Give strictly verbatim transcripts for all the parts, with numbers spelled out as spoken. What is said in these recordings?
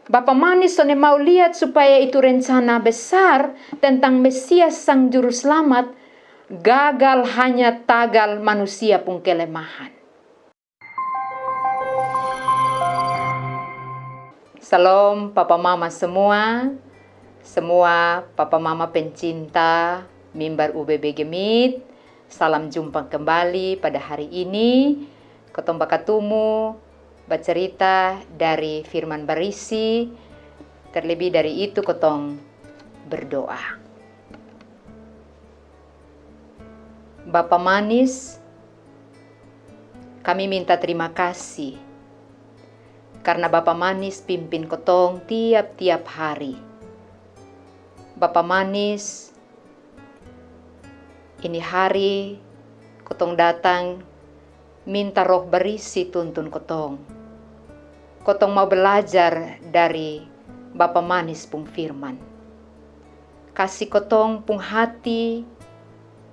Bapa Manis sonde mau liat supaya itu rencana besar tentang Mesias sang Juru Slamat gagal hanya tagal manusia pung kelemahan. Salom papa mama semua, semua papa mama pencinta mimbar U B B Gemit. Salam jumpa kembali pada hari ini. Kotong bakatumu bacerita dari firman barisi. Terlebih dari itu kotong berdoa. Bapa Manis, kami minta terima kasih karna Bapa Manis pimpin kotong tiap-tiap hari. Bapa Manis, ini hari kotong datang minta Roh Barisi tuntun kotong. Kotong mau belajar dari Bapa Manis pung firman. Kasi kotong pung hati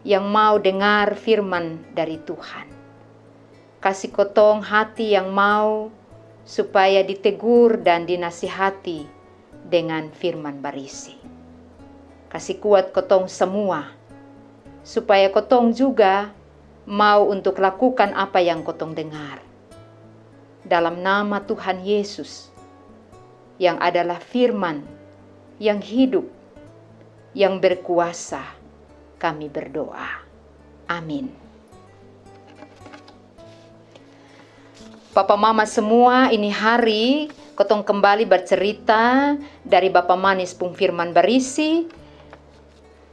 yang mau dengar firman dari Tuhan. Kasi kotong hati yang mau supaya ditegur dan dinasihati dengan firman barisi. Kasi kuat kotong semua, supaya kotong juga mau untuk lakukan apa yang kotong dengar. Dalam nama Tuhan Yesus, yang adalah firman yang hidup, yang berkuasa, kami berdoa. Amin. Papa mama semua, ini hari kotong kembali bercerita dari Bapa Manis pung firman barisi.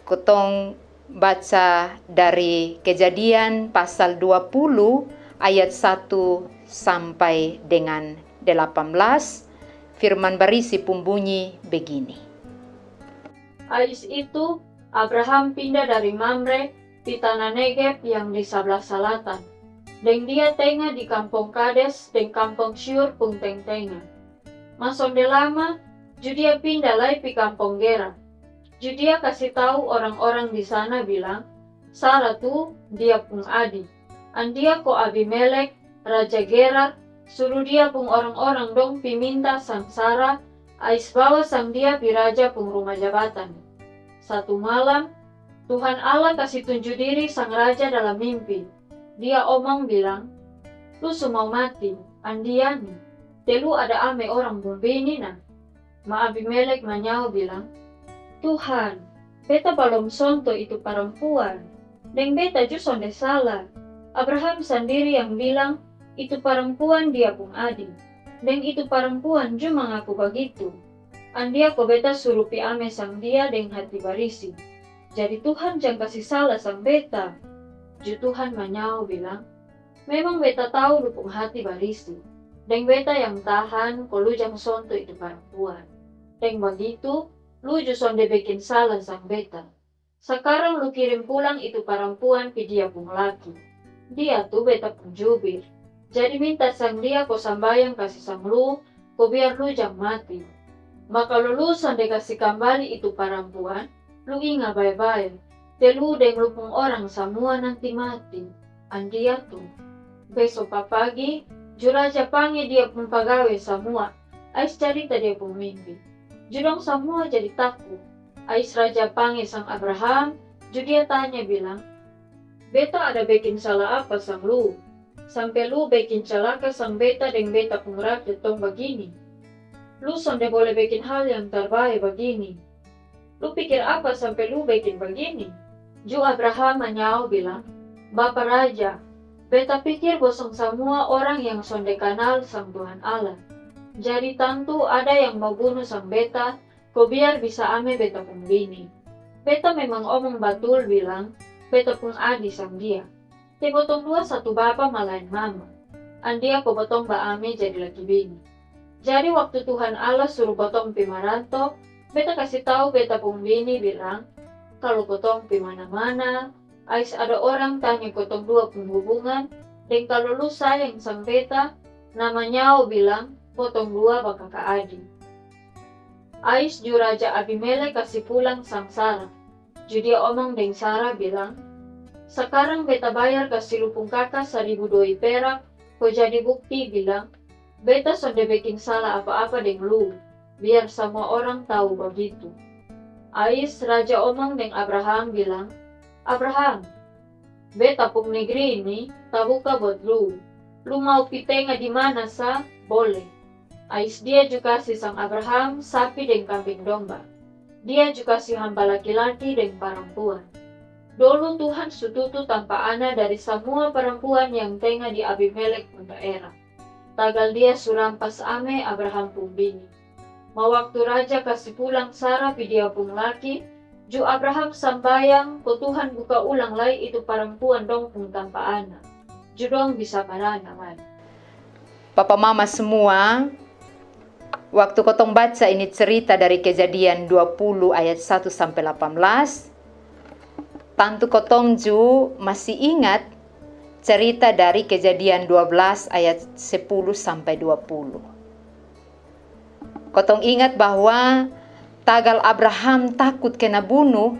Kotong baca dari Kejadian pasal dua puluh ayat satu sampai dengan delapan belas. Firman barisi pung bunyi begini. Ais itu, Abraham pinda dari Mamre pi tana Negeb yang di sablah salatan, deng dia tenga di kampong Kades deng kampong Syur pung teng-tenga. Ma sonde lama, ju dia pinda lai pi kampong Gerar. Ju dia kasi tau orang-orang di sana bilang, Sara tu dia pung adi. Andia ko Abimelek, raja Gerar, suru dia pung orang-orang dong pi minta sang Sara, ais bawa sang dia pi raja pung ruma jabatan. Satu malam, Tuhan Allah kasi tunju diri sang raja dalam mimpi. Dia omong bilang, Lu su mau mati, andia ni, te lu ada ame orang pung bini na. Ma Abimelek manyao bilang, Tuhan, beta balom sonto itu parampuan, deng beta ju sonde sala. Abraham sandiri yang bilang itu parampuan dia pung adi, deng itu parampuan ju mangaku bagitu. Andia ko beta suru pi ame sang dia deng hati barisi. Jadi Tuhan jang kasi sala sang beta. Ju Tuhan manyao bilang, Memang beta tau lu pung hati barisi, deng beta yang tahan ko lu jang sonto itu parampuan. Deng bagitu, lu ju sonde bekin sala sang beta. Sakarang lu kirim pulang itu parampuan pi dia pung laki. Dia tu beta pung jubir. Jadi minta sang dia ko sambayang kasi sang lu, ko biar lu jang mati. Ma kalo lu sonde kasi kambali itu parampuan, lu inga bae-bae, te lu deng lu pung orang samua nanti mati. Andia tu. Beso papagi, ju raja pange dia pung pagawe samua, ais carita dia pung mimpi. Ju dong samua jadi taku. Ais raja pange sang Abraham, ju dia tanya bilang, Beta ada bekin sala apa sang lu, sampe lu bekin calaka sang beta deng beta pung rakyat dong bagini? Lu sonde bole bekin hal yang tarbae bagini. Lu pikir apa sampe lu bekin bagini? Ju Abraham manyao bilang, Bapa raja, beta pikir bosong samua orang yang sonde kanal sang Tuhan Allah. Jadi tantu ada yang mau bunu sang beta, ko biar bisa ame beta pung bini. Beta memang omong batul bilang, beta pung adi sang dia. Te botong dua satu bapa malaen mama. Andia ko botong ba ame jadi laki bini. Jadi waktu Tuhan Allah suru botong pi maranto, beta kasi tau beta pung bini bilang, kalo kotong pi mana-mana, ais ada orang tanya kotong dua pung hubungan, deng kalo lu sayang sang beta, na manyao bilang, botong dua bakaka adi. Ais ju raja Abimelek kasi pulang sang Sara. Ju dia omong deng Sara bilang, sakarang beta bayar kasi lu pung kaka saribu doi perak, ko jadi bukti bilang, beta sonde bekin sala apa-apa deng lu. biar samua orang tau bagitu. Ais, raja omong deng Abraham bilang, "Abraham, beta pung negri ini tabuka buat lu. Lu mau pi tenga di mana sa, bole." Ais dia ju kasi sang Abraham sapi deng kambing domba. Dia ju kasi hamba laki-laki deng parampuan. Dolu Tuhan su tutu tampa ana dari samua parampuan yang tenga di Abimelek pung daera, tagal dia su rampas ame Abraham pung bini. Ma waktu raja kasi pulang Sara pi dia pung laki, ju Abraham sambayang ko Tuhan buka ulang lai itu parampuan dong pung tampa ana, ju dong bisa barana lai. Papa mama semua, waktu kotong baca ini cerita dari Kejadian dua puluh ayat satu sampai delapan belas, tantu kotong ju masih ingat cerita dari Kejadian dua belas ayat sepuluh sampai dua puluh. Kotong ingat bahwa tagal Abraham takut kena bunuh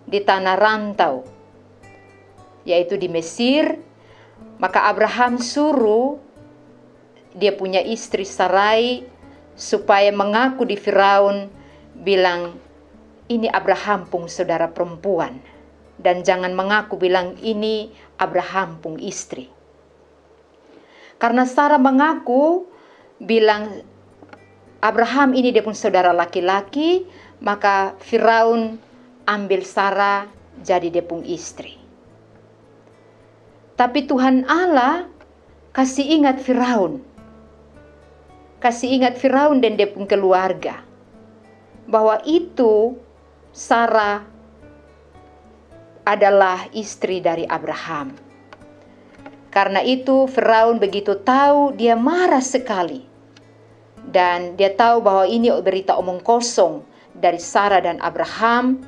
di tanah rantau, yaitu di Mesir, maka Abraham suruh dia punya istri Sarai supaya mengaku di Firaun, bilang, "Ini Abraham pung saudara perempuan, dan jangan mengaku bilang ini Abraham pung istri." Karena Sara mengaku bilang Abraham ini dia pung saudara laki-laki, maka Firaun ambil Sara jadi dia pung istri. Tapi Tuhan Allah kasi ingat Firaun, kasi ingat Firaun dan dia pung keluarga, bahwa itu Sara adalah istri dari Abraham. Karena itu Firaun begitu tau, dia marah sekali. Dan dia tau bahwa ini berita omong kosong dari Sara dan Abraham.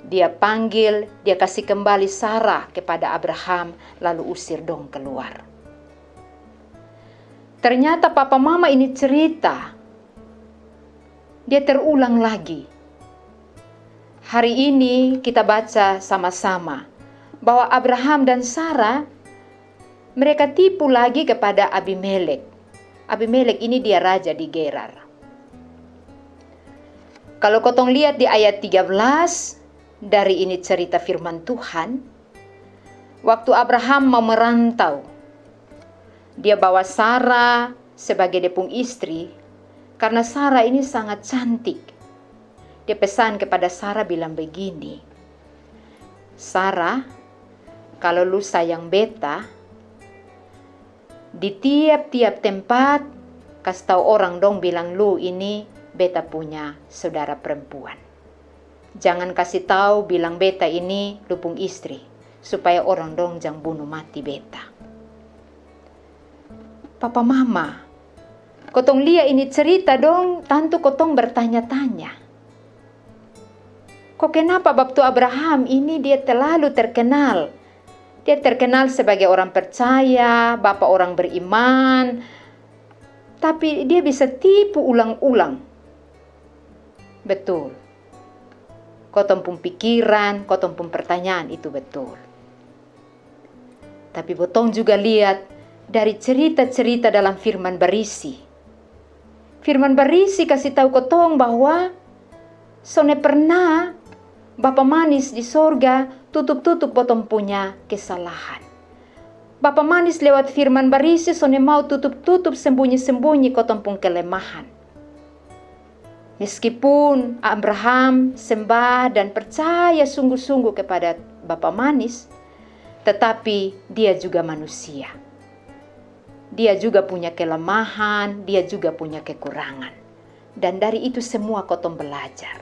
Dia panggil, dia kasi kembali Sara kepada Abraham, lalu usir dong keluar. Ternyata papa mama ini cerita, dia terulang lagi. Hari ini kita baca sama-sama bahwa Abraham dan Sara, mereka tipu lagi kepada Abimelek. Abimelek ini dia raja di Gerar. Kalau kotong lihat di ayat tiga belas dari ini cerita firman Tuhan, waktu Abraham mau merantau, dia bawa Sara sebagai dia pung istri, karena Sara ini sangat cantik. Dia pesan kepada Sara bilang begini, "Sara, kalau lu sayang beta, di tiap-tiap tempat, kas tau orang dong bilang lu ini beta punya saudara perempuan. Jangan kasi tau bilang beta ini lu pung istri, supaya orang dong jang bunuh mati beta." Papa mama, kotong lia ini cerita dong, tantu kotong bertanya-tanya, ko kenapa baptu Abraham ini dia terlalu terkenal? Dia terkenal sebagai orang percaya, bapa orang beriman, tapi dia bisa tipu ulang-ulang. Betul. Kotong pung pikiran, kotong pung pertanyaan itu betul. Tapi botong juga liat dari cerita-cerita dalam Firman Barisi. Firman Barisi kasi tau kotong bahwa sonde pernah Bapa Manis di sorga tutup-tutup botong punya kesalahan. Bapa Manis lewat Firman Barisi sonde mau tutup-tutup, sembunyi-sembunyi kotong pung kelemahan. Meskipun Abraham sembah dan percaya sungguh-sungguh kepada Bapa Manis, tetapi dia juga manusia. Dia juga punya kelemahan, dia juga punya kekurangan. Dan dari itu semua kotong belajar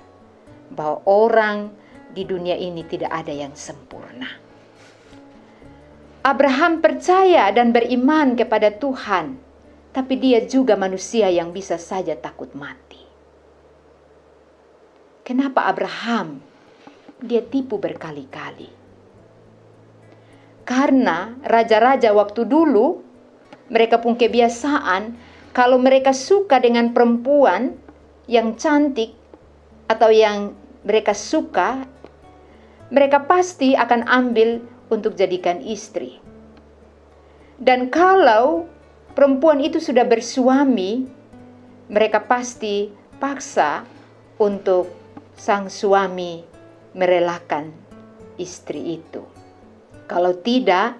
bahwa orang di dunia ini tidak ada yang sempurna. Abraham percaya dan beriman kepada Tuhan, tapi dia juga manusia yang bisa saja takut mati. Kenapa Abraham dia tipu berkali-kali? Karena raja-raja waktu dulu, mereka pung kebiasaan, kalau mereka suka dengan perempuan yang cantik atau yang mereka suka, mereka pasti akan ambil untuk jadikan istri. Dan kalau perempuan itu sudah bersuami, mereka pasti paksa untuk sang suami merelakan istri itu. Kalau tidak,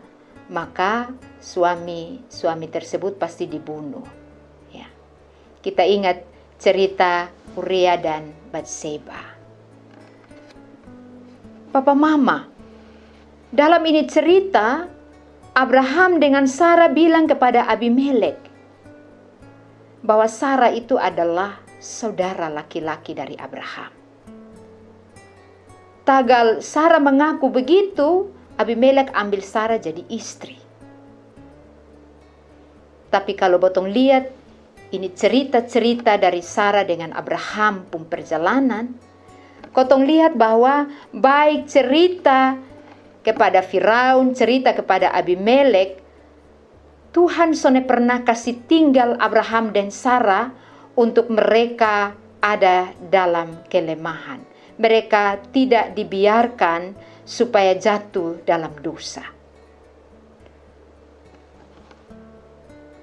maka suami-suami tersebut pasti dibunuh. Ya. Kita ingat cerita Uria dan Batseba. Papa mama, dalam ini cerita, Abraham dengan Sara bilang kepada Abimelek bahwa Sara itu adalah saudara laki-laki dari Abraham. Tagal Sara mengaku begitu, Abimelek ambil Sara jadi istri. Tapi kalau botong lihat ini cerita-cerita dari Sara dengan Abraham pung perjalanan, kotong lihat bahwa baik cerita kepada Firaun, cerita kepada Abimelek, Tuhan sone pernah kasi tinggal Abraham dan Sara untuk mereka ada dalam kelemahan. Mereka tidak dibiarkan supaya jatuh dalam dosa.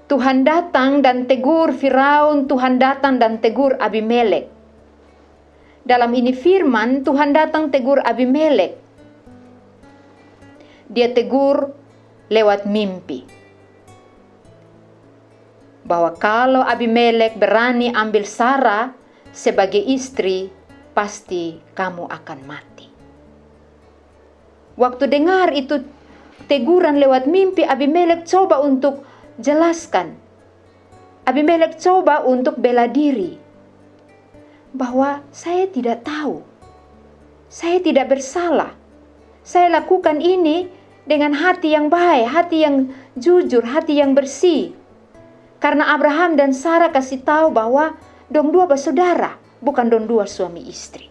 Tuhan datang dan tegur Firaun, Tuhan datang dan tegur Abimelek. Dalam ini firman, Tuhan datang tegur Abimelek. Dia tegur lewat mimpi bahwa kalau Abimelek berani ambil Sara sebagai istri, pasti kamu akan mati. Waktu dengar itu teguran lewat mimpi, Abimelek coba untuk jelaskan. Abimelek coba untuk bela diri bahwa saya tidak tahu, saya tidak bersalah. Saya lakukan ini dengan hati yang baik, hati yang jujur, hati yang bersih. Karena Abraham dan Sara kasih tahu bahwa dong dua bersaudara, bukan dong dua suami istri.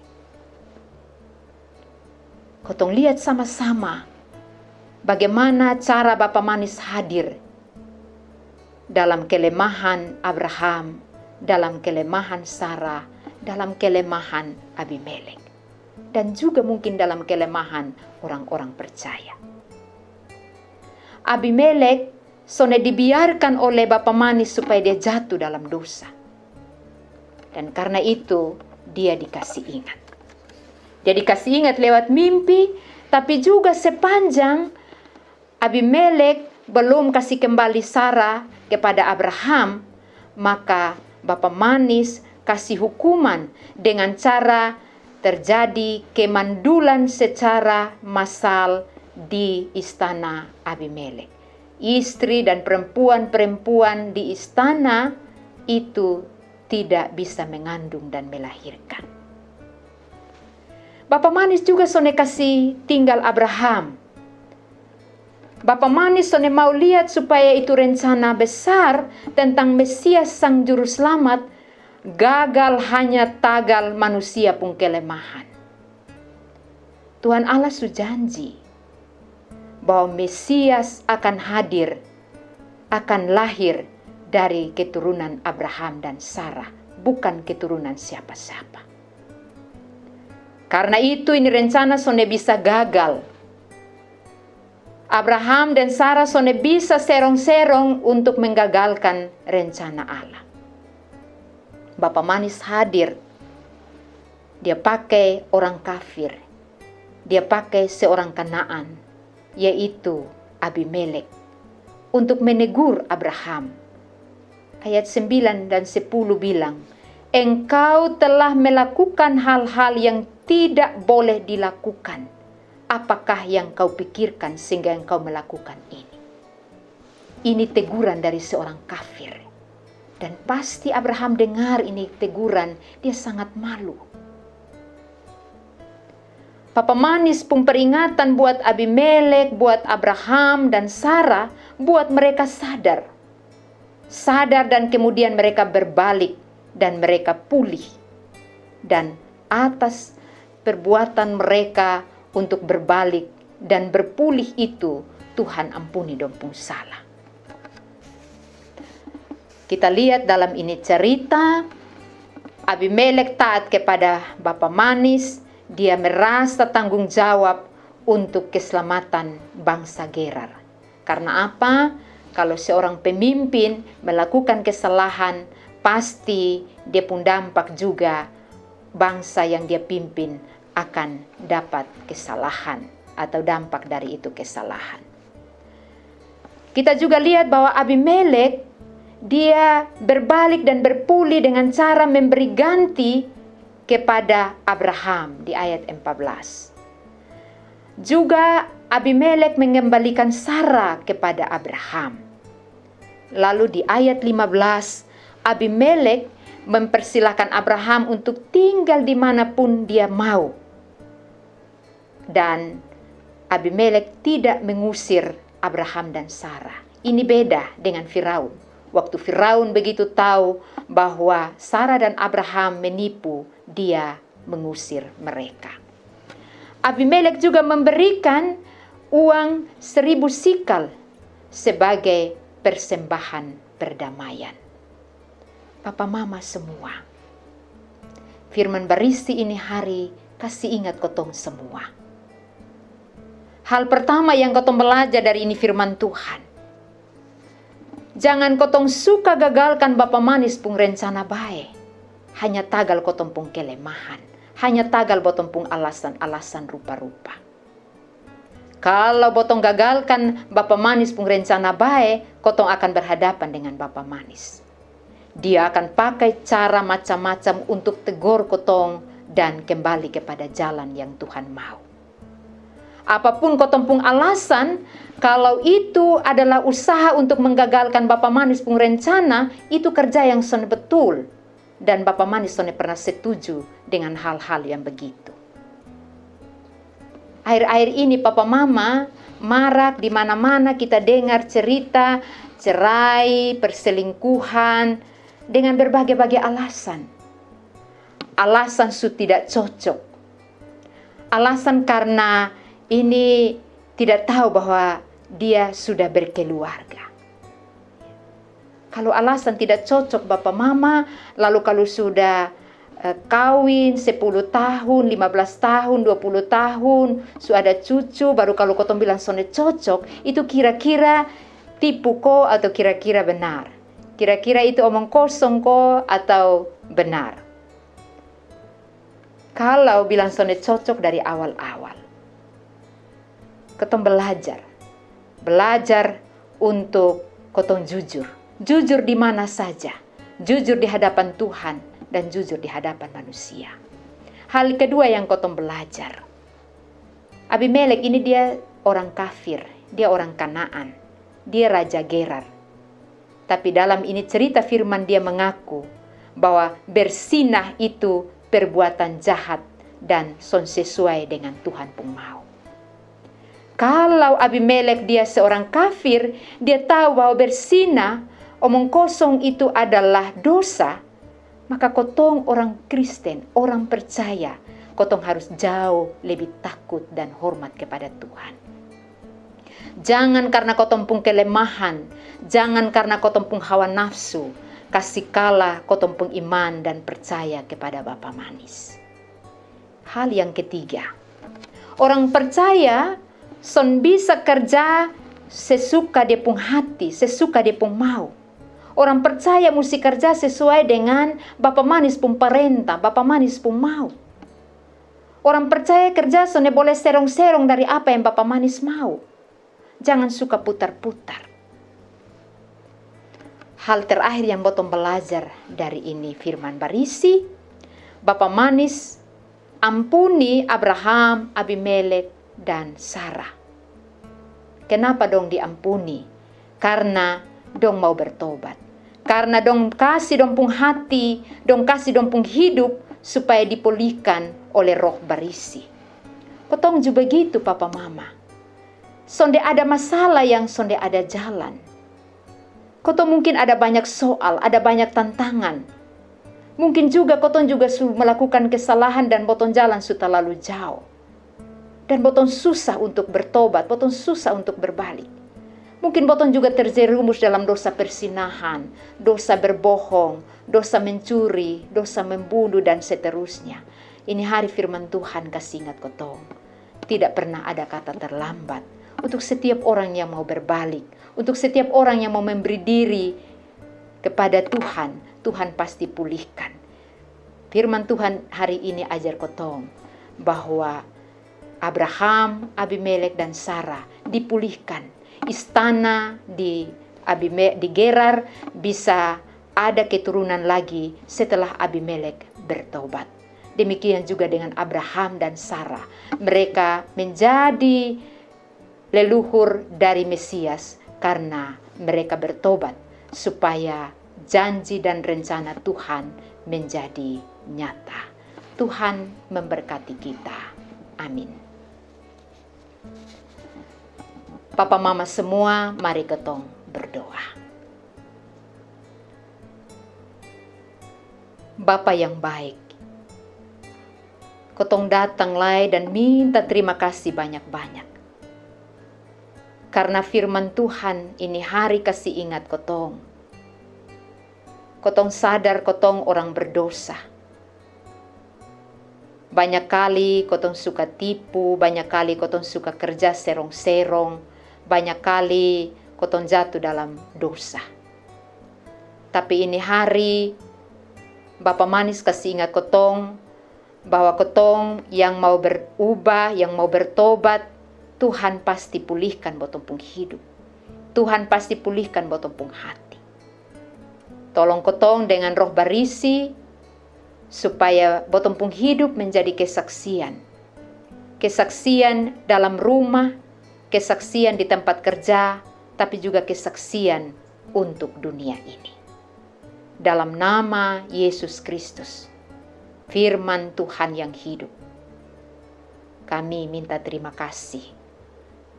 Kotong lihat sama-sama bagaimana cara Bapa Manis hadir dalam kelemahan Abraham, dalam kelemahan Sara, dalam kelemahan Abimelek, dan juga mungkin dalam kelemahan orang-orang percaya. Abimelek sone dibiarkan oleh Bapa Manis supaya dia jatuh dalam dosa. Dan karena itu, dia dikasih ingat. Dia dikasih ingat lewat mimpi, tapi juga sepanjang Abimelek belum kasih kembali Sara kepada Abraham, maka Bapa Manis kasih hukuman dengan cara terjadi kemandulan secara massal di istana Abimelek. Istri dan perempuan-perempuan di istana itu tidak bisa mengandung dan melahirkan. Bapa Manis juga sone kasih tinggal Abraham. Bapa Manis sone mau lihat supaya itu rencana besar tentang Mesias Sang Juru Selamat gagal hanya tagal manusia pung kelemahan. Tuhan Allah su janji bahwa Mesias akan hadir, akan lahir dari keturunan Abraham dan Sara, bukan keturunan siapa-siapa. Karena itu ini rencana sone bisa gagal. Abraham dan Sara sone bisa serong-serong untuk menggagalkan rencana Allah. Bapa Manis hadir. Dia pakai orang kafir. Dia pakai seorang Kanaan, yaitu Abimelek, untuk menegur Abraham. Ayat sembilan dan sepuluh bilang, "Engkau telah melakukan hal-hal yang tidak boleh dilakukan. Apakah yang kau pikirkan sehingga engkau melakukan ini?" Ini teguran dari seorang kafir. Dan pasti Abraham dengar ini teguran, dia sangat malu. Bapa Manis pung peringatan buat Abimelek, buat Abraham dan Sara, buat mereka sadar. Sadar dan kemudian mereka berbalik dan mereka pulih. Dan atas perbuatan mereka untuk berbalik dan berpulih itu, Tuhan ampuni dong pung salah. Kita lihat dalam ini cerita, Abimelek taat kepada Bapa Manis, dia merasa tanggung jawab untuk keselamatan bangsa Gerar. Karena apa? Kalau seorang pemimpin melakukan kesalahan, pasti dia pun dampak juga bangsa yang dia pimpin akan dapat kesalahan atau dampak dari itu kesalahan. Kita juga lihat bahwa Abimelek, dia berbalik dan berpuli dengan cara memberi ganti kepada Abraham di ayat empat belas. Juga Abimelek mengembalikan Sara kepada Abraham. Lalu di ayat lima belas, Abimelek mempersilahkan Abraham untuk tinggal di mana pun dia mau. Dan Abimelek tidak mengusir Abraham dan Sara. Ini beda dengan Firaun. Waktu Firaun begitu tahu bahwa Sara dan Abraham menipu, dia mengusir mereka. Abimelek juga memberikan uang seribu sikal sebagai persembahan perdamaian. Papa mama semua, firman barisi ini hari kasi ingat kotong semua. Hal pertama yang kotong balajar dari ini firman Tuhan, jangan kotong suka gagalkan Bapa Manis pung rencana bae hanya tagal kotong pung kelemahan, hanya tagal botong pung alasan-alasan rupa-rupa. Kalau botong gagalkan Bapa Manis pung rencana bae, kotong akan berhadapan dengan Bapa Manis. Dia akan pakai cara macam-macam untuk tegor kotong dan kembali kepada jalan yang Tuhan mau. Apapun kotong pung alasan, kalau itu adalah usaha untuk menggagalkan Bapa Manis pung rencana, itu kerja yang sonde betul. Dan Bapa Manis sonde pernah setuju dengan hal-hal yang begitu. Akhir-akhir ini papa mama marak di mana-mana kita dengar cerita cerai, perselingkuhan dengan berbagai-bagai alasan. Alasan su tidak cocok. Alasan karena ini tidak tahu bahwa dia sudah berkeluarga. Kalau alasan tidak cocok bapa mama, lalu kalau sudah eh, kawin sepuluh tahun, lima belas tahun, dua puluh tahun, su ada cucu, baru kalau kotong bilang sonde cocok, itu kira-kira tipu ko atau kira-kira benar? Kira-kira itu omong kosong ko atau benar? Kalau bilang sonde cocok dari awal-awal, kotong belajar. Belajar untuk kotong jujur. Jujur di mana saja. Jujur di hadapan Tuhan dan jujur di hadapan manusia. Hal kedua yang kotong belajar. Abimelek ini dia orang kafir, dia orang Kanaan, dia raja Gerar. Tapi dalam ini cerita firman dia mengaku bahwa bersinah itu perbuatan jahat dan son sesuai dengan Tuhan pung mau. Kalau Abimelek dia seorang kafir, dia tahu bahwa bersinah, omong kosong itu adalah dosa, maka kotong orang Kristen, orang percaya, kotong harus jauh lebih takut dan hormat kepada Tuhan. Jangan karena kotong pung kelemahan, jangan karena kotong pung hawa nafsu, kasi kalah kotong pung iman dan percaya kepada Bapa Manis. Hal yang ketiga, orang percaya son bisa kerja sesuka dia pung hati, sesuka dia pung mau. Orang percaya musti kerja sesuai dengan Bapa Manis pung parenta, Bapa Manis pung mau. Orang percaya kerja sonde boleh serong-serong dari apa yang Bapa Manis mau. Jangan suka putar-putar. Hal terakhir yang botong belajar dari ini firman barisi, Bapa Manis ampuni Abraham, Abimelek, dan Sara. Kenapa dong diampuni? Karna dong mau bertobat. Karna dong kasi dong pung hati, dong kasi dong pung hidup supaya dipulihkan oleh Roh Barisi. Kotong ju begitu, papa mama. Sonde ada masalah yang sonde ada jalan. Kotong mungkin ada banyak soal, ada banyak tantangan. Mungkin juga kotong juga su melakukan kesalahan dan botong jalan su talalu jao. Dan botong susah untuk bertobat, botong susah untuk berbalik. Mungkin botong juga terjerumus dalam dosa persinahan, dosa berbohong, dosa mencuri, dosa membunuh, dan seterusnya. Ini hari firman Tuhan kasi ingat kotong. Tidak pernah ada kata terlambat untuk setiap orang yang mau berbalik, untuk setiap orang yang mau memberi diri kepada Tuhan, Tuhan pasti pulihkan. Firman Tuhan hari ini ajar kotong bahwa Abraham, Abimelek, dan Sara dipulihkan. Istana di Abime, di Gerar bisa ada keturunan lagi setelah Abimelek bertobat. Demikian juga dengan Abraham dan Sara. Mereka menjadi leluhur dari Mesias karena mereka bertobat supaya janji dan rencana Tuhan menjadi nyata. Tuhan memberkati kita. Amin. Papa mama semua, mari kotong berdoa. Bapa yang baik, kotong datang lai dan minta terima kasih banyak-banyak. Karena firman Tuhan ini hari kasi ingat kotong. Kotong sadar kotong orang berdosa. Banyak kali kotong suka tipu, banyak kali kotong suka kerja serong-serong, banyak kali kotong jatuh dalam dosa. Tapi ini hari, Bapa manis kasi ingat kotong bahwa kotong yang mau berubah, yang mau bertobat, Tuhan pasti pulihkan botong pung hidup. Tuhan pasti pulihkan botong pung hati. Tolong kotong dengan Roh Barisi, supaya botong pung hidup menjadi kesaksian. Kesaksian dalam rumah, kesaksian di tempat kerja, tapi juga kesaksian untuk dunia ini. Dalam nama Yesus Kristus, firman Tuhan yang hidup, kami minta terima kasih.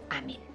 Amin.